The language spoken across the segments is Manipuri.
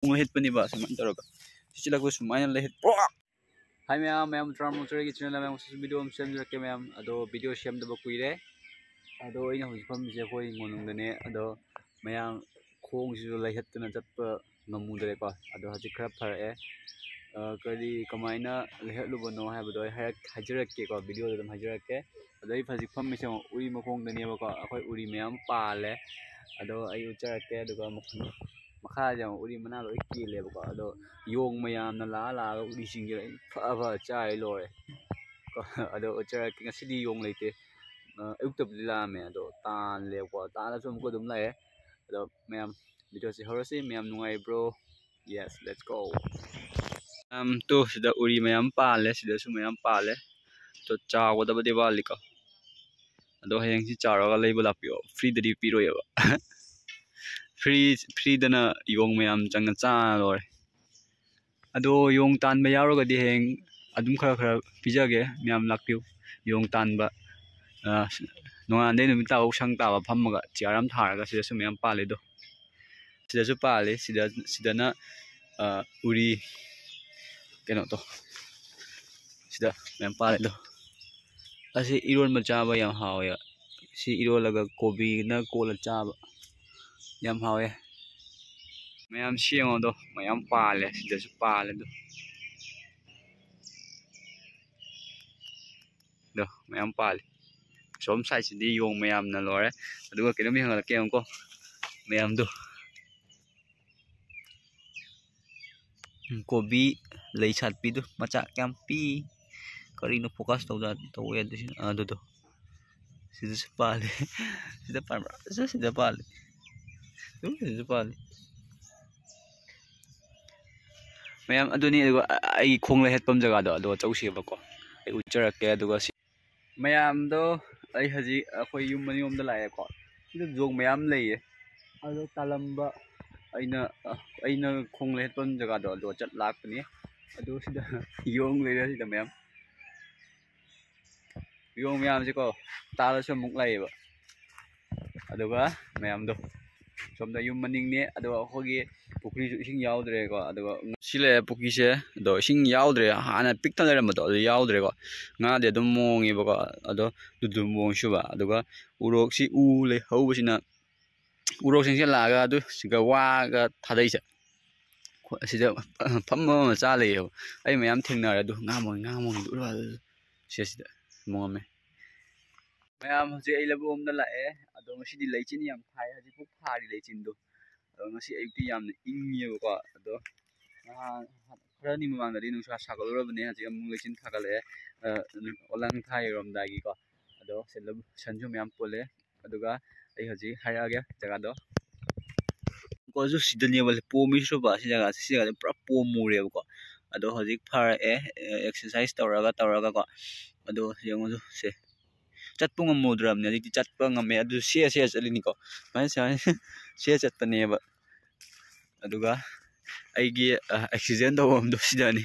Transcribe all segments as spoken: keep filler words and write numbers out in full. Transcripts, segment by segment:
ꯈꯣꯡ ꯂꯩꯍꯠꯄꯅꯦꯕ ꯁꯨꯃꯥꯏꯅ ꯇꯧꯔꯒ꯫ ꯁꯤ ꯆꯤꯜꯂꯛꯄ ꯁꯨꯃꯥꯏꯅ ꯂꯩꯍꯠ꯫ ꯍꯥꯏ ꯃꯌꯥꯝ, ꯃꯌꯥꯝ ꯇ꯭ꯔꯥꯝ ꯃꯣꯆꯔꯒꯤ ꯆꯦꯅꯦꯜꯗ ꯃꯌꯥꯝ ꯉꯁꯤꯁꯨ ꯚꯤꯗꯤꯑꯣ ꯑꯃ ꯁꯦꯝꯖꯔꯛꯀꯦ ꯃꯌꯥꯝ꯫ ꯑꯗꯣ ꯚꯤꯗꯤꯑꯣ ꯁꯦꯝꯗꯕ ꯀꯨꯏꯔꯦ꯫ ꯑꯗꯣ ꯑꯩꯅ ꯍꯧꯖꯤꯛ ꯐꯝꯃꯤꯁꯦ ꯑꯩꯈꯣꯏ ꯍꯤꯡꯒꯣꯜ ꯅꯨꯡꯗꯅꯦ꯫ ꯑꯗꯣ ꯃꯌꯥꯝ ꯈꯣꯡꯁꯤꯁꯨ ꯂꯩꯍꯠꯇꯅ ꯆꯠꯄ ꯉꯝꯃꯨꯗ꯭ꯔꯦꯀꯣ꯫ ꯑꯗꯣ ꯍꯧꯖꯤꯛ ꯈꯔ ꯐꯔꯛꯑꯦ꯫ ꯑ, ꯀꯔꯤ, ꯀꯃꯥꯏꯅ ꯂꯩꯍꯠꯂꯨꯕꯅꯣ ꯍꯥꯏꯕꯗꯣ ꯑꯩ ꯍꯥꯏꯔꯛ-, ꯍꯥꯏꯖꯔꯛꯀꯦꯀꯣ, ꯚꯤꯗꯤꯑꯣꯗ ꯑꯗꯨꯝ ꯍꯥꯏꯖꯔꯛꯀꯦ꯫ ꯑꯗꯣ ꯑꯩ ꯍꯧꯖꯤꯛ ꯐꯝꯃꯤꯁꯦ ꯑꯃꯨꯛ ꯎꯔꯤ ꯃꯈꯣꯡꯗꯅꯦꯕꯀꯣ, ꯑꯩꯈꯣꯏ ꯎꯔꯤ ꯃꯌꯥꯝ ꯄꯥꯜꯂꯦ꯫ ꯑꯗꯣ ꯑꯩ ꯎꯠꯆꯔꯛꯀꯦ꯫ ꯑꯗꯨꯒ ꯃꯈꯣꯡ ꯃꯈꯥꯁꯦ ꯑꯃꯨꯛ ꯎꯔꯤ ꯃꯅꯥ ꯂꯣꯏ ꯀꯦꯜꯂꯦꯕꯀꯣ꯫ ꯑꯗꯣ ꯌꯣꯡ ꯃꯌꯥꯝꯅ ꯂꯥꯛꯑ ꯂꯥꯛꯑꯒ ꯎꯔꯤꯁꯤꯡꯁꯦ ꯂꯣꯏ ꯐ ꯐ ꯆꯥꯏ ꯂꯣꯏꯔꯦ꯫ ꯀꯣ, ꯑꯗꯣ ꯎꯠꯆꯔꯛꯀꯦ꯫ ꯉꯁꯤꯗꯤ ꯌꯣꯡ ꯂꯩꯇꯦ꯫ ꯑ, ꯑꯌꯨꯛꯇꯕꯨꯗꯤ ꯂꯥꯛꯑꯝꯃꯦ, ꯑꯗꯣ ꯇꯥꯜꯂꯦꯕꯀꯣ꯫ ꯇꯥꯜꯂꯁꯨ ꯑꯃꯨꯛꯀ ꯑꯗꯨꯝ ꯂꯥꯛꯑꯦ꯫ ꯑꯗꯣ ꯃꯌꯥꯝ ꯚꯤꯗꯤꯑꯣꯁꯦ ꯍꯧꯔꯁꯤ꯫ ꯃꯌꯥꯝ ꯅꯨꯡꯉꯥꯏꯕ꯭ꯔꯣ? Yes, let's go. ꯃꯌꯥꯝ ꯇꯨ ꯁꯤꯗ ꯎꯔꯤ ꯃꯌꯥꯝ ꯄꯥꯜꯂꯦ, ꯁꯤꯗꯁꯨ ꯃꯌꯥꯝ ꯄꯥꯜꯂꯦ꯫ ꯑꯗꯣ ꯆꯥꯎꯒꯗꯕꯗꯤ ꯋꯥꯠꯂꯤꯀꯣ꯫ ꯑꯗꯣ ꯍꯌꯦꯡ ꯁꯤ ꯆꯥꯎꯔꯒ ꯂꯩꯕ ꯂꯥꯛꯄꯤꯌꯣ, ꯐ꯭ꯔꯤꯗꯗꯤ ꯄꯤꯔꯣꯏꯑꯕ꯫ ꯐ꯭ꯔꯤ, ꯐ꯭ꯔꯤꯗꯅ ꯌꯣꯡ ꯃꯌꯥꯝ ꯆꯪꯉ ꯆꯥ ꯂꯣꯏꯔꯦ꯫ ꯑꯗꯣ ꯌꯣꯡ ꯇꯥꯟꯕ ꯌꯥꯎꯔꯒꯗꯤ ꯍꯌꯦꯡ ꯑꯗꯨꯝ ꯈꯔ ꯈꯔ ꯄꯤꯖꯒꯦ, ꯃꯌꯥꯝ ꯂꯥꯛꯄꯤꯌꯨ꯫ ꯌꯣꯡ ꯇꯥꯟꯕ, ꯑ, ꯅꯣꯡꯉꯥꯟꯗꯩ ꯅꯨꯃꯤꯠ ꯇꯥꯐꯧ ꯁꯪ ꯇꯥꯕ ꯐꯝꯃꯒ ꯆꯤꯌꯥꯔ ꯑꯃ ꯊꯥꯔꯒ ꯁꯤꯗꯁꯨ ꯃꯌꯥꯝ ꯄꯥꯜꯂꯤꯗꯣ꯫ ꯁꯤꯗꯁꯨ ꯄꯥꯜꯂꯤ꯫ ꯁꯤꯗ, ꯁꯤꯗꯅ, ꯑ, ꯎꯔꯤ, ꯀꯩꯅꯣꯗꯣ, ꯁꯤꯗ ꯃꯌꯥꯝ ꯄꯥꯜꯂꯤꯗꯣ꯫ ꯑꯁꯤ ꯏꯔꯣꯟꯕ ꯆꯥꯕ ꯌꯥꯝ ꯍꯥꯎꯋꯦ꯫ ꯁꯤ ꯏꯔꯣꯜꯂꯒ ꯀꯣꯕꯤꯅ ꯀꯣꯠꯂ ꯆꯥꯕ ꯌꯥꯝ ꯍꯥꯎꯋꯦ꯫ ꯃꯌꯥꯝ ꯁꯤ ꯌꯦꯡꯉꯣ ꯑꯗꯣ, ꯃꯌꯥꯝ ꯄꯥꯜꯂꯦ꯫ ꯁꯤꯗꯁꯨ ꯄꯥꯜꯂꯦ ꯑꯗꯣ꯫ ꯑꯗꯣ ꯃꯌꯥꯝ ꯄꯥꯜꯂꯤ꯫ ꯁꯣꯝ ꯁꯥꯏꯠꯁꯤꯗꯤ ꯌꯣꯡ ꯃꯌꯥꯝꯅ ꯂꯣꯏꯔꯦ꯫ ꯑꯗꯨꯒ ꯀꯩꯅꯣꯝ ꯌꯦꯡꯍꯜꯂꯛꯀꯦ ꯌꯦꯡꯉꯨꯀꯣ, ꯃꯌꯥꯝꯗꯣ꯫ ꯎꯝ, ꯀꯣꯕꯤ ꯂꯩ ꯁꯥꯠꯄꯤꯗꯨ ꯃꯆꯥ ꯀꯌꯥꯝ ꯄꯤ꯫ ꯀꯔꯤꯅꯣ focus ꯇꯧꯗ-, ꯇꯧꯕ ꯌꯥꯗ꯭ꯔꯤꯁꯤꯅ? ꯑꯥ, ꯑꯗꯨꯗꯣ꯫ ꯁꯤꯗꯁꯨ ꯄꯥꯜꯂꯤ꯫ ꯁꯤꯗ ꯄꯥꯟꯕ꯭ꯔꯥ? ꯁꯤꯗ, ꯁꯤꯗ ꯄꯥꯜꯂꯤ꯫ ꯎꯝ, ꯁꯤꯗꯁꯨ ꯄꯥꯜꯂꯤ꯫ ꯃꯌꯥꯝ ꯑꯗꯨꯅꯤ꯫ ꯑꯗꯨꯒ ꯑ-, ꯑꯩꯒꯤ ꯈꯣꯡ ꯂꯩꯍꯠꯐꯝ ꯖꯒꯥꯗꯣ ꯑꯗꯣ ꯆꯧꯁꯦꯕꯀꯣ꯫ ꯑꯩ ꯎꯠꯆꯔꯛꯀꯦ꯫ ꯑꯗꯨꯒ ꯁꯤ ꯃꯌꯥꯝꯗꯣ, ꯑꯩ ꯍꯧꯖꯤꯛ ꯑꯩꯈꯣꯏ ꯌꯨꯝ ꯃꯅꯤꯡꯂꯣꯝꯗ ꯂꯥꯛꯑꯦꯀꯣ꯫ ꯁꯤꯗ ꯌꯣꯡ ꯃꯌꯥꯝ ꯂꯩꯌꯦ꯫ ꯑꯗꯣ ꯇꯥꯜꯂꯝꯕ ꯑꯩꯅ, ꯑ, ꯑꯩꯅ ꯈꯣꯡ ꯂꯩꯍꯠꯐꯝ ꯖꯒꯥꯗꯣ ꯑꯗꯣ ꯆꯠ ꯂꯥꯛꯄꯅꯤ꯫ ꯑꯗꯣ ꯁꯤꯗ ꯌꯣꯡ ꯂꯩꯔꯦ ꯁꯤꯗ ꯃꯌꯥꯝ꯫ ꯌꯣꯡ ꯃꯌꯥꯝꯁꯦꯀꯣ, ꯇꯥꯜꯂꯁꯨ ꯑꯃꯨꯛ ꯂꯥꯛꯑꯦꯕ꯫ ꯑꯗꯨꯒ ꯃꯌꯥꯝꯗꯣ ꯁꯣꯝꯗ ꯌꯨꯝ ꯃꯅꯤꯡꯅꯦ꯫ ꯑꯗꯨꯒ ꯑꯩꯈꯣꯏꯒꯤ ꯄꯨꯈ꯭ꯔꯤꯁꯨ ꯏꯁꯤꯡ ꯌꯥꯎꯗ꯭ꯔꯦꯀꯣ꯫ ꯑꯗꯨꯒ ꯁꯤ ꯂꯩꯔꯦ ꯄꯨꯈ꯭ꯔꯤꯁꯦ, ꯑꯗꯣ ꯏꯁꯤꯡ ꯌꯥꯎꯗ꯭ꯔꯦ, ꯍꯥꯟꯅ ꯄꯤꯛ ꯊꯟꯅ ꯂꯩꯔꯝꯕꯗꯣ ꯑꯗꯨ ꯌꯥꯎꯗ꯭ꯔꯦꯀꯣ꯫ ꯉꯥꯗꯤ ꯑꯗꯨꯝ ꯃꯣꯡꯉꯦꯕꯀꯣ, ꯑꯗꯣ ꯗꯨꯗꯨ ꯃꯣꯡ ꯁꯨꯕ꯫ ꯑꯗꯨꯒ ꯎꯔꯣꯛꯁꯤ ꯎ ꯂꯩ ꯍꯧꯕꯁꯤꯅ ꯎꯔꯣꯛꯁꯤꯡꯁꯦ ꯂꯥꯛꯑꯒ ꯑꯗꯨ ꯁꯤꯒ ꯋꯥꯒ ꯊꯥꯗꯩꯁꯦ꯫ ꯑꯁꯤꯗ ꯐꯝꯕ ꯑꯃ ꯆꯥ ꯂꯩꯌꯦꯕ꯫ ꯑꯩ ꯃꯌꯥꯝ ꯊꯦꯡꯅꯔꯦ ꯑꯗꯨ ꯉꯥ ꯃꯣꯡꯉꯤ, ꯉꯥ ꯃꯣꯡꯉꯤ꯫ ꯁꯤ ꯑꯁꯤꯗ ꯃꯣꯡꯉꯝꯃꯦ꯫ ꯃꯌꯥꯝ ꯍꯧꯖꯤꯛ ꯑꯩ ꯂꯧꯕꯨꯛ ꯑꯃꯗ ꯂꯥꯛꯑꯦ꯫ ꯑꯗꯣ ꯉꯁꯤꯗꯤ ꯂꯩꯆꯤꯟ ꯌꯥꯝ ꯊꯥꯏ, ꯍꯧꯖꯤꯛꯐꯥꯎ ꯊꯥꯔꯤ ꯂꯩꯆꯤꯟꯗꯣ꯫ ꯑꯗꯣ ꯉꯁꯤ ꯑꯌꯨꯛꯇꯤ ꯌꯥꯝꯅ ꯏꯪꯉꯦꯕꯀꯣ꯫ ꯑꯗꯣ ꯅꯍꯥꯟ ꯈꯔꯅꯤ ꯃꯃꯥꯡꯗꯗꯤ ꯅꯨꯡꯁꯥ ꯁꯥꯒꯠꯂꯨꯔꯕꯅꯦ, ꯍꯧꯖꯤꯛ ꯑꯃꯨꯛ ꯂꯩꯆꯤꯟ ꯊꯥꯒꯠꯂꯛꯑꯦ꯫ ꯑ, ꯑꯣꯂꯥꯡ ꯊꯥꯏꯔꯣꯝꯗꯥꯏꯒꯤꯀꯣ꯫ ꯑꯗꯣ ꯁꯤꯗ ꯁꯟꯁꯨ ꯃꯌꯥꯝ ꯄꯨꯜꯂꯦ꯫ ꯑꯗꯨꯒ ꯑꯩ ꯍꯧꯖꯤꯛ ꯍꯥꯏꯔꯛꯑꯒꯦ ꯖꯒꯥꯗꯣ꯫ ꯀꯣ, ꯑꯗꯨ ꯁꯤꯗꯅꯦꯕ ꯄꯣꯝꯃꯤꯁꯨꯕ, ꯁꯤ ꯖꯒꯥꯁꯦ, ꯁꯤ ꯖꯒꯥꯁꯦ ꯄꯨꯔꯥ ꯄꯣꯝꯃꯨꯔꯦꯕꯀꯣ꯫ ꯑꯗꯣ ꯍꯧꯖꯤꯛ ꯐꯔꯛꯑꯦ, ꯑꯦꯛꯁꯔꯁꯥꯏꯁ ꯇꯧꯔꯒ ꯇꯧꯔꯒꯀꯣ꯫ ꯑꯗꯣ ꯌꯦꯡꯉꯨ ꯁꯦ, ꯆꯠꯄ ꯉꯝꯃꯨꯗ꯭ꯔꯕꯅꯦ, ꯍꯧꯖꯤꯛꯇꯤ ꯆꯠꯄ ꯉꯝꯃꯦ꯫ ꯑꯗꯨ ꯁꯦ ꯁꯦ ꯆꯠꯂꯤꯅꯤꯀꯣ, ꯁꯨꯃꯥꯏꯅ ꯁꯨꯃꯥꯏꯅ ꯁꯦ ꯆꯠꯄꯅꯦꯕ꯫ ꯑꯗꯨꯒ ꯑꯩꯒꯤ ꯑꯦꯛꯁꯤꯗꯦꯟ ꯇꯧꯐꯝꯗꯣ ꯁꯤꯗꯅꯤ,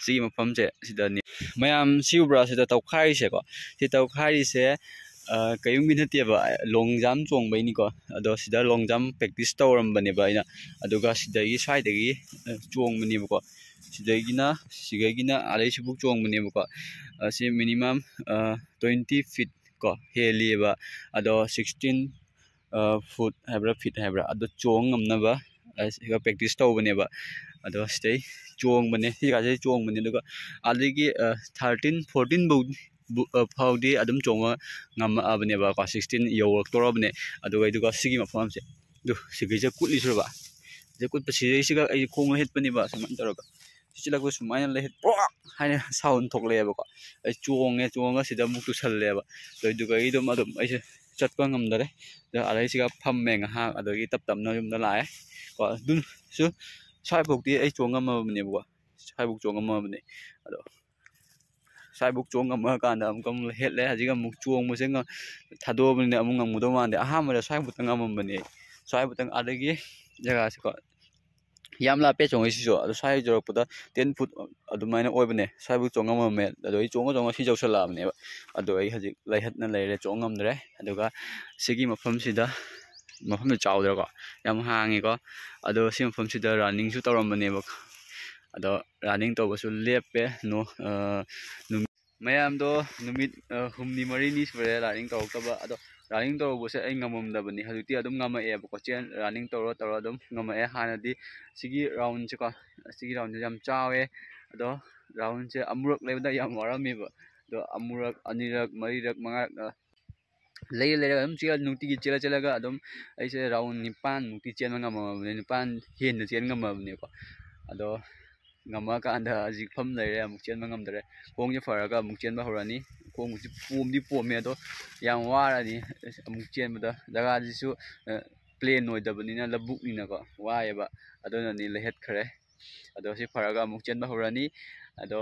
ꯁꯤꯒꯤ ꯃꯐꯝꯁꯦ ꯁꯤꯗꯅꯤ꯫ ꯃꯌꯥꯝ ꯁꯤ ꯎꯕ꯭ꯔꯥ? ꯁꯤꯗ ꯇꯧꯈꯥꯏꯔꯤꯁꯦꯀꯣ, ꯁꯤ ꯇꯧꯈꯥꯏꯔꯤꯁꯦ ꯑ, ꯀꯩꯌꯨꯝꯒꯤ ꯅꯠꯇꯦꯕ, ꯂꯣꯡ ꯖꯝ ꯆꯣꯡꯕꯩꯅꯤꯀꯣ꯫ ꯑꯗꯣ ꯁꯤꯗ ꯂꯣꯡ ꯖꯝ ꯄ꯭ꯔꯦꯛꯇꯤꯁ ꯇꯧꯔꯝꯕꯅꯦꯕ ꯑꯩꯅ꯫ ꯑꯗꯨꯒ ꯁꯤꯗꯒꯤ, ꯁ꯭ꯋꯥꯏꯗꯒꯤ ꯑ, ꯆꯣꯡꯕꯅꯦꯕꯀꯣ꯫ ꯁꯤꯗꯒꯤꯅ, ꯁꯤꯗꯒꯤꯅ ꯑꯗꯩ ꯁꯤꯕꯨꯛ ꯆꯣꯡꯕꯅꯦꯕꯀꯣ꯫ ꯑ, ꯁꯤ ꯃꯤꯅꯤꯃꯝ ꯇ꯭ꯋꯦꯟꯇꯤ ꯐꯤꯠ ꯀꯣ ꯍꯦꯜꯂꯤꯑꯕ꯫ ꯑꯗꯣ ꯁꯤꯛꯁꯇꯤꯟ ꯐꯨꯠ ꯍꯥꯏꯕ꯭ꯔꯥ, ꯐꯤꯠ ꯍꯥꯏꯕ꯭ꯔꯥ, ꯑꯗꯣ ꯆꯣꯡ ꯉꯝꯅꯕ ꯑ, ꯁꯤꯒ ꯄ꯭ꯔꯦꯛꯇꯤꯁ ꯇꯧꯕꯅꯦꯕ꯫ ꯑꯗꯣ ꯁꯤꯗꯩ ꯆꯣꯡꯕꯅꯦ, ꯁꯤꯒꯥꯁꯦ ꯆꯣꯡꯕꯅꯦ꯫ ꯑꯗꯨꯒ ꯑꯗꯒꯤ ꯊꯥꯔꯇꯤꯟ ꯐꯣꯔꯇꯤꯟ ꯐꯥꯎ ꯕꯨ-, ꯑ, ꯐꯥꯎꯗꯤ ꯑꯗꯨꯝ ꯆꯣꯡꯕ ꯉꯝꯃꯛꯑꯕꯅꯦꯕꯀꯣ, ꯁꯤꯛꯁꯇꯤꯟ ꯌꯧꯔꯛꯇꯣꯔꯕꯅꯦ꯫ ꯑꯗꯨꯒ ꯑꯗꯨꯒ ꯁꯤꯒꯤ ꯃꯐꯝꯁꯦ, ꯑꯗꯨ ꯁꯤꯒꯩꯁꯦ ꯀꯨꯠꯂꯤꯁꯨꯔꯕ, ꯁꯤꯗ ꯀꯨꯠꯄ, ꯁꯤꯗꯩꯁꯤꯒ ꯑꯩꯁꯦ ꯈꯣꯡ ꯍꯦꯠꯄꯅꯦꯕ, ꯁꯨꯃꯥꯏꯅ ꯇꯧꯔꯒ꯫ ꯁꯤ ꯆꯤꯜꯂꯛꯄ ꯁꯨꯃꯥꯏꯅ ꯂꯩ, ꯄ꯭ꯔꯣꯛ ꯍꯥꯏꯅ ꯁꯥꯎꯟ ꯊꯣꯛꯂꯛꯑꯦꯕꯀꯣ꯫ ꯑꯩ ꯆꯣꯡꯉꯦ, ꯆꯣꯡꯉꯒ ꯁꯤꯗ ꯑꯃꯨꯛ ꯇꯨꯁꯜꯂꯦꯕ꯫ ꯑꯗꯨꯏꯗꯨꯒ ꯑꯩ ꯑꯗꯨꯝ, ꯑꯗꯨꯝ ꯑꯩꯁꯦ ꯆꯠꯄ ꯉꯝꯗꯔꯦ꯫ ꯑꯗ ꯑꯗꯩꯁꯤꯒ ꯐꯝꯃꯦ ꯉꯥꯏꯍꯥꯛ, ꯑꯗꯒꯤ ꯇꯞ ꯇꯞꯅ ꯌꯨꯝꯗ ꯂꯥꯛꯑꯦ ꯀꯣ꯫ ꯑꯗꯨꯁꯨ ꯁ꯭ꯋꯥꯏꯐꯥꯎꯗꯤ ꯑꯩ ꯆꯣꯡ ꯉꯝꯃꯕꯅꯦꯕꯀꯣ, ꯁ꯭ꯋꯥꯏꯐꯥꯎ ꯆꯣꯡ ꯉꯝꯃꯕꯅꯦ꯫ ꯑꯗꯣ ꯁ꯭ꯋꯥꯏꯐꯥꯎ ꯆꯣꯡ ꯉꯝꯃꯀꯥꯟꯗ ꯑꯃꯨꯛꯀ ꯑꯃꯨꯛ ꯍꯦꯠꯂꯦ꯫ ꯍꯧꯖꯤꯛ ꯑꯃꯨꯛ ꯆꯣꯡꯕꯁꯦ ꯉ-, ꯊꯥꯗꯣꯛꯑꯕꯅꯤꯅ ꯑꯃꯨꯛ ꯉꯝꯒꯗꯧ ꯃꯥꯟꯗꯦ꯫ ꯑꯍꯥꯟꯕꯗ ꯁ꯭ꯋꯥꯏꯐꯥꯎꯇ ꯉꯝꯃꯝꯕꯅꯦ ꯑꯩ, ꯁ꯭ꯋꯥꯏꯐꯥꯎꯇ꯫ ꯑꯗꯒꯤ ꯖꯒꯥꯁꯦꯀꯣ ꯌꯥꯝ ꯂꯥꯞꯄꯦ ꯆꯣꯡꯉꯛꯏꯁꯤꯁꯨ, ꯑꯗꯣ ꯁ꯭ꯋꯥꯏ ꯌꯧꯔꯛꯄꯗ ꯇꯦꯟ ꯐꯨꯠ ꯑꯗꯨꯃꯥꯏꯅ ꯑꯣꯏꯕꯅꯦ꯫ ꯁ꯭ꯋꯥꯏꯐꯥꯎ ꯆꯣꯡ ꯉꯝꯃꯝꯃꯦ, ꯑꯗꯣ ꯑꯩ ꯆꯣꯡꯉ ꯆꯣꯡꯉ ꯁꯤ ꯌꯧꯁꯜꯂꯛꯑꯕꯅꯦꯕ꯫ ꯑꯗꯣ ꯑꯩ ꯍꯧꯖꯤꯛ ꯂꯩꯍꯠꯅ ꯂꯩꯔꯦ, ꯆꯣꯡ ꯉꯝꯗ꯭ꯔꯦ꯫ ꯑꯗꯨꯒ ꯁꯤꯒꯤ ꯃꯐꯝꯁꯤꯗ ꯃꯐꯝꯗꯣ ꯆꯥꯎꯗ꯭ꯔꯥꯀꯣ? ꯌꯥꯝ ꯍꯥꯡꯉꯤꯀꯣ꯫ ꯑꯗꯣ ꯁꯤ ꯃꯐꯝꯁꯤꯗ ꯔꯟꯅꯤꯡꯁꯨ ꯇꯧꯔꯝꯕꯅꯦꯕ꯫ ꯑꯗꯣ ꯔꯟꯅꯤꯡ ꯇꯧꯕꯁꯨ ꯂꯦꯞꯄꯦ꯫ ꯅꯣ-, ꯑ, ꯅꯨꯃꯤꯠ, ꯃꯌꯥꯝꯗꯣ ꯅꯨꯃꯤꯠ, ꯑ, ꯍꯨꯝꯅꯤ ꯃꯔꯤꯅꯤ ꯁꯨꯔꯦ ꯔꯟꯅꯤꯡ ꯇꯧꯔꯛꯇꯕ꯫ ꯑꯗꯣ ꯔꯟꯅꯤꯡ ꯇꯧꯔꯨꯕꯁꯦ ꯑꯩ ꯉꯝꯃꯝꯗꯕꯅꯤ꯫ ꯍꯧꯖꯤꯛꯇꯤ ꯑꯗꯨꯝ ꯉꯝꯃꯛꯑꯦꯕꯀꯣ꯫ ꯆꯦꯟ-, ꯔꯟꯅꯤꯡ ꯇꯧꯔ ꯇꯧꯔ ꯑꯗꯨꯝ ꯉꯝꯃꯛꯑꯦ꯫ ꯍꯥꯟꯅꯗꯤ ꯁꯤꯒꯤ ꯔꯥꯎꯟꯁꯦꯀꯣ, ꯁꯤꯒꯤ ꯔꯥꯎꯟꯁꯦ ꯌꯥꯝ ꯆꯥꯎꯋꯦ꯫ ꯑꯗꯣ ꯔꯥꯎꯟꯁꯦ ꯑꯃꯨꯔꯛ ꯂꯩꯕꯗ ꯌꯥꯝ ꯋꯥꯔꯝꯃꯦꯕ꯫ ꯑꯗꯣ ꯑꯃꯨꯔꯛ, ꯑꯅꯤꯔꯛ, ꯃꯔꯤꯔꯛ, ꯃꯉꯥꯔꯛ, ꯑ, ꯂꯩꯔ ꯂꯩꯔꯒ ꯑꯗꯨꯝ ꯆꯦꯜ-, ꯅꯨꯡꯇꯤꯒꯤ ꯆꯦꯜꯂ ꯆꯦꯜꯂꯒ ꯑꯗꯨꯝ ꯑꯩꯁꯦ ꯔꯥꯎꯟ ꯅꯤꯄꯥꯟꯃꯨꯛꯇꯤ ꯆꯦꯟꯕ ꯉꯝꯃꯕꯅꯦ, ꯅꯤꯄꯥꯟ ꯍꯦꯟꯅ ꯆꯦꯟ ꯉꯝꯃꯕꯅꯦꯀꯣ꯫ ꯑꯗꯣ ꯉꯝꯃꯛꯑꯀꯥꯟꯗ ꯍꯧꯖꯤꯛ ꯐꯝ ꯂꯩꯔꯦ, ꯑꯃꯨꯛ ꯆꯦꯟꯕ ꯉꯝꯗꯔꯦ꯫ ꯈꯣꯡꯁꯦ ꯐꯔꯒ ꯑꯃꯨꯛ ꯆꯦꯟꯕ ꯍꯧꯔꯅꯤ꯫ ꯈꯣꯡꯁꯦ ꯄꯣꯝꯗꯤ ꯄꯣꯝꯃꯦ, ꯑꯗꯣ ꯌꯥꯝ ꯋꯥꯔꯅꯤ ꯑꯃꯨꯛ ꯆꯦꯟꯕꯗ꯫ ꯖꯒꯥꯁꯤꯁꯨ, ꯑ, ꯄ꯭ꯂꯦꯟ ꯑꯣꯏꯗꯕꯅꯤꯅ, ꯂꯧꯕꯨꯛꯅꯤꯅꯀꯣ, ꯋꯥꯏꯑꯦꯕ꯫ ꯑꯗꯨꯅꯅꯤ ꯂꯩꯍꯠꯈ꯭ꯔꯦ꯫ ꯑꯗꯣ ꯁꯤ ꯐꯔꯒ ꯑꯃꯨꯛ ꯆꯦꯟꯕ ꯍꯧꯔꯅꯤ꯫ ꯑꯗꯣ,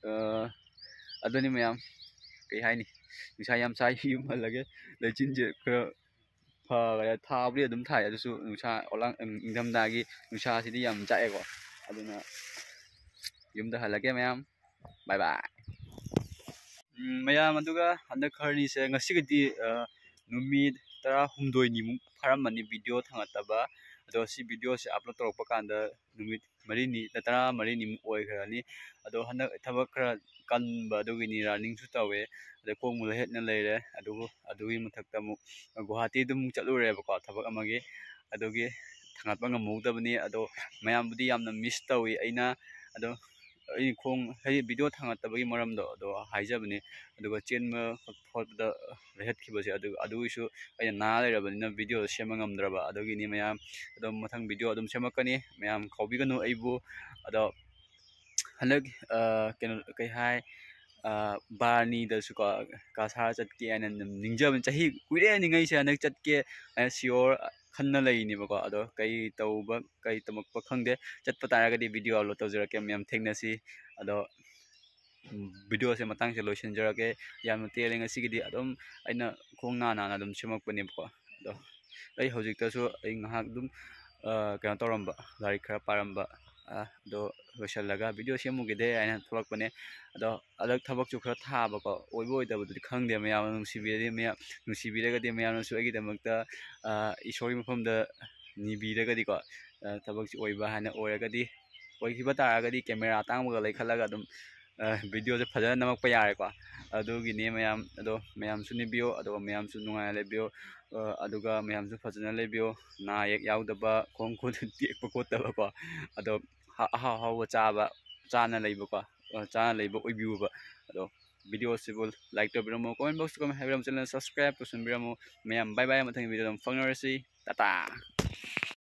ꯑ, ꯑꯗꯨꯅꯤ ꯃꯌꯥꯝ, ꯀꯩ ꯍꯥꯏꯅꯤ, ꯅꯨꯡꯁꯥ ꯌꯥꯝ ꯁꯥꯏ꯫ ꯌꯨꯝ ꯍꯜꯂꯒꯦ꯫ ꯂꯩꯆꯤꯟꯁꯦ ꯈꯔ ꯐꯈꯔꯦ, ꯊꯥꯕꯨꯗꯤ ꯑꯗꯨꯝ ꯊꯥꯏ, ꯑꯗꯨꯁꯨ ꯅꯨꯡꯁꯥ ꯑꯣꯂꯥꯡ-, ꯏꯪꯊꯝꯊꯥꯒꯤ ꯅꯨꯡꯁꯥꯁꯤꯗꯤ ꯌꯥꯝ ꯆꯥꯛꯑꯦꯀꯣ꯫ ꯑꯗꯨꯅ ꯌꯨꯝꯗ ꯍꯜꯂꯒꯦ ꯃꯌꯥꯝ, bye bye꯫ ꯎꯝ, ꯃꯌꯥꯝ, ꯑꯗꯨꯒ ꯍꯟꯗꯛ ꯈꯔꯅꯤꯁꯦ, ꯉꯁꯤꯒꯗꯤ, ꯑ, ꯅꯨꯃꯤꯠ ꯇꯔꯥꯍꯨꯝꯗꯣꯏꯅꯤꯃꯨꯛ ꯐꯥꯔꯝꯃꯅꯤ ꯚꯤꯗꯤꯑꯣ ꯊꯥꯡꯒꯠꯇꯕ꯫ ꯑꯗꯣ ꯁꯤ ꯚꯤꯗꯤꯑꯣꯁꯦ ꯑꯞꯂꯣꯗ ꯇꯧꯔꯛꯄ ꯀꯥꯟꯗ ꯅꯨꯃꯤꯠ ꯃꯔꯤꯅꯤ, ꯇꯔꯥꯃꯔꯤꯅꯤꯃꯨꯛ ꯑꯣꯏꯈ꯭ꯔꯅꯤ꯫ ꯑꯗꯣ ꯍꯟꯗꯛ ꯊꯕꯛ ꯈꯔ ꯀꯟꯕ ꯑꯗꯨꯒꯤꯅꯤ, ꯔꯟꯅꯤꯡꯁꯨ ꯇꯧꯋꯦ, ꯑꯗꯩ ꯈꯣꯡ ꯂꯩꯍꯠꯅ ꯂꯩꯔꯦ꯫ ꯑꯗꯨꯕꯨ ꯑꯗꯨꯒꯤ ꯃꯊꯛꯇ ꯑꯃꯨꯛ ꯒꯨꯍꯥꯇꯤꯗ ꯑꯃꯨꯛ ꯆꯠꯂꯨꯔꯦꯕꯀꯣ, ꯊꯕꯛ ꯑꯃꯒꯤ꯫ ꯑꯗꯨꯒꯤ ꯊꯥꯡꯒꯠꯄ ꯉꯝꯍꯧꯗꯕꯅꯤ꯫ ꯑꯗꯣ ꯃꯌꯥꯝꯕꯨꯗꯤ ꯌꯥꯝꯅ ꯃꯤꯁ ꯇꯧꯏ ꯑꯩꯅ꯫ ꯑꯗꯣ ꯑꯩ ꯈꯣꯡ, ꯍꯥꯏꯗꯤ ꯚꯤꯗꯤꯑꯣ ꯊꯥꯡꯒꯠꯇꯕꯒꯤ ꯃꯔꯝꯗꯣ ꯑꯗꯣ ꯍꯥꯏꯖꯕꯅꯤ꯫ ꯑꯗꯨꯒ ꯆꯦꯟꯕ ꯈꯣꯠꯄꯗ ꯂꯩꯍꯠꯈꯤꯕꯁꯦ ꯑꯗꯨ, ꯑꯗꯨꯒꯤꯁꯨ ꯑꯩꯅ ꯅꯥ ꯂꯩꯔꯕꯅꯤꯅ ꯚꯤꯗꯤꯑꯣꯗꯣ ꯁꯦꯝꯕ ꯉꯝꯗ꯭ꯔꯕ꯫ ꯑꯗꯨꯒꯤꯅꯤ ꯃꯌꯥꯝ꯫ ꯑꯗꯣ ꯃꯊꯪ ꯚꯤꯗꯤꯑꯣ ꯑꯗꯨꯝ ꯁꯦꯝꯃꯛꯀꯅꯤ꯫ ꯃꯌꯥꯝ ꯀꯥꯎꯕꯤꯒꯅꯨ ꯑꯩꯕꯨ꯫ ꯑꯗꯣ ꯍꯟꯗꯛ, ꯑ, ꯀꯩꯅꯣ, ꯀꯩ ꯍꯥꯏ, ꯑ, ꯕꯥꯔꯅꯤꯗꯁꯨꯀꯣ ꯀꯁꯥꯔ ꯆꯠꯀꯦ ꯍꯥꯏꯅ ꯑꯗꯨꯝ ꯅꯤꯡꯖꯕꯅꯤ꯫ ꯆꯍꯤ ꯀꯨꯏꯔꯦ ꯅꯤꯡꯉꯩꯁꯦ, ꯍꯟꯗꯛ ꯆꯠꯀꯦ ꯍꯥꯏꯅ ꯁꯤꯌꯣꯔ ꯈꯟꯅ ꯂꯩꯔꯤꯅꯦꯕꯀꯣ꯫ ꯑꯗꯣ ꯀꯩ ꯇꯧꯕ, ꯀꯩ ꯇꯝꯃꯛꯄ ꯈꯪꯗꯦ꯫ ꯆꯠꯄ ꯇꯥꯔꯒꯗꯤ ꯚꯤꯗꯤꯑꯣ ꯑꯞꯂꯣꯗ ꯇꯧꯖꯔꯛꯀꯦ꯫ ꯃꯌꯥꯝ ꯊꯦꯡꯅꯁꯤ꯫ ꯑꯗꯣ, ꯎꯝ, ꯚꯤꯗꯤꯑꯣꯁꯦ ꯃꯇꯥꯡꯁꯦ ꯂꯣꯏꯁꯤꯟꯖꯔꯒꯦ꯫ ꯌꯥꯝꯅ ꯇꯦꯜꯂꯦ ꯉꯁꯤꯒꯤꯗꯤ꯫ ꯑꯗꯨꯝ ꯑꯩꯅ ꯈꯣꯡ ꯅꯥ ꯅꯥꯅ ꯑꯗꯨꯝ ꯁꯦꯝꯃꯛꯄꯅꯦꯕꯀꯣ꯫ ꯑꯗꯣ ꯑꯩ ꯍꯧꯖꯤꯛꯇꯁꯨ ꯑꯩ ꯉꯥꯏꯍꯥꯛ ꯑꯗꯨꯝ, ꯑ, ꯀꯩꯅꯣ ꯇꯧꯔꯝꯕ, ꯂꯥꯏꯔꯤꯛ ꯈꯔ ꯄꯥꯔꯝꯕ꯫ ꯑꯗꯣ ꯂꯣꯏꯁꯤꯜꯂꯒ ꯚꯤꯗꯤꯑꯣ ꯁꯦꯝꯃꯨꯒꯦꯗꯦ ꯍꯥꯏꯅ ꯊꯣꯛꯂꯛꯄꯅꯦ꯫ ꯑꯗꯣ ꯍꯟꯗꯛ ꯊꯕꯛꯁꯨ ꯈꯔ ꯊꯥꯕꯀꯣ, ꯑꯣꯏꯕ ꯑꯣꯏꯗꯕꯗꯨꯗꯤ ꯈꯪꯗꯦ꯫ ꯃꯌꯥꯝꯅ ꯅꯨꯡꯁꯤꯕꯤꯔꯗꯤ, ꯃꯌꯥꯝ ꯅꯨꯡꯁꯤꯕꯤꯔꯒꯗꯤ ꯃꯌꯥꯝꯅꯁꯨ ꯑꯩꯒꯤꯗꯃꯛꯇ, ꯑ, ꯏꯁꯣꯔꯒꯤ ꯃꯐꯝꯗ ꯅꯤꯕꯤꯔꯒꯗꯤꯀꯣ, ꯑ, ꯊꯕꯛꯁꯤ ꯑꯣꯏꯕ ꯍꯥꯏꯅ ꯑꯣꯏꯔꯒꯗꯤ, ꯑꯣꯏꯈꯤꯕ ꯇꯥꯔꯒꯗꯤ ꯀꯦꯃꯦꯔꯥ ꯑꯇꯥꯡꯕꯒ ꯂꯩꯈꯠꯂꯒ ꯑꯗꯨꯝ, ꯑ, ꯚꯤꯗꯤꯑꯣꯁꯦ ꯐꯖꯅ ꯅꯝꯃꯛꯄ ꯌꯥꯔꯦꯀꯣ꯫ ꯑꯗꯨꯒꯤꯅꯦ ꯃꯌꯥꯝ꯫ ꯑꯗꯣ ꯃꯌꯥꯝꯁꯨ ꯅꯤꯕꯤꯌꯣ, ꯑꯗꯨꯒ ꯃꯌꯥꯝꯁꯨ ꯅꯨꯡꯉꯥꯏꯅ ꯂꯩꯕꯤꯌꯣ꯫ ꯑ, ꯑꯗꯨꯒ ꯃꯌꯥꯝꯁꯨ ꯐꯖꯅ ꯂꯩꯕꯤꯌꯣ, ꯅꯥ ꯌꯦꯛ ꯌꯥꯎꯗꯕ, ꯈꯣꯡ ꯈꯨꯠ ꯇꯦꯛꯄ ꯈꯣꯠꯇꯕꯀꯣ꯫ ꯑꯗꯣ ꯍ-, ꯑꯍꯥꯎ ꯑꯍꯥꯎꯕ ꯆꯥꯕ, ꯆꯥꯅ ꯂꯩꯕꯀꯣ, ꯑ, ꯆꯥꯅ ꯂꯩꯕ ꯑꯣꯏꯕꯤꯌꯨꯕ꯫ ꯑꯗꯣ ꯚꯤꯗꯤꯑꯣꯁꯤꯕꯨ like ꯇꯧꯕꯤꯔꯝꯃꯣ, comment box ꯇ comment ꯍꯥꯏꯕꯤꯔꯝꯃꯣ, channel subscribe ꯇꯧꯁꯟꯕꯤꯔꯝꯃꯣ꯫ ꯃꯌꯥꯝ bye bye, ꯃꯊꯪꯒꯤ ꯚꯤꯗꯤꯑꯣꯗ ꯑꯃꯨꯛ ꯐꯥꯎꯅꯔꯁꯤ꯫ ꯇꯥꯇꯥ꯫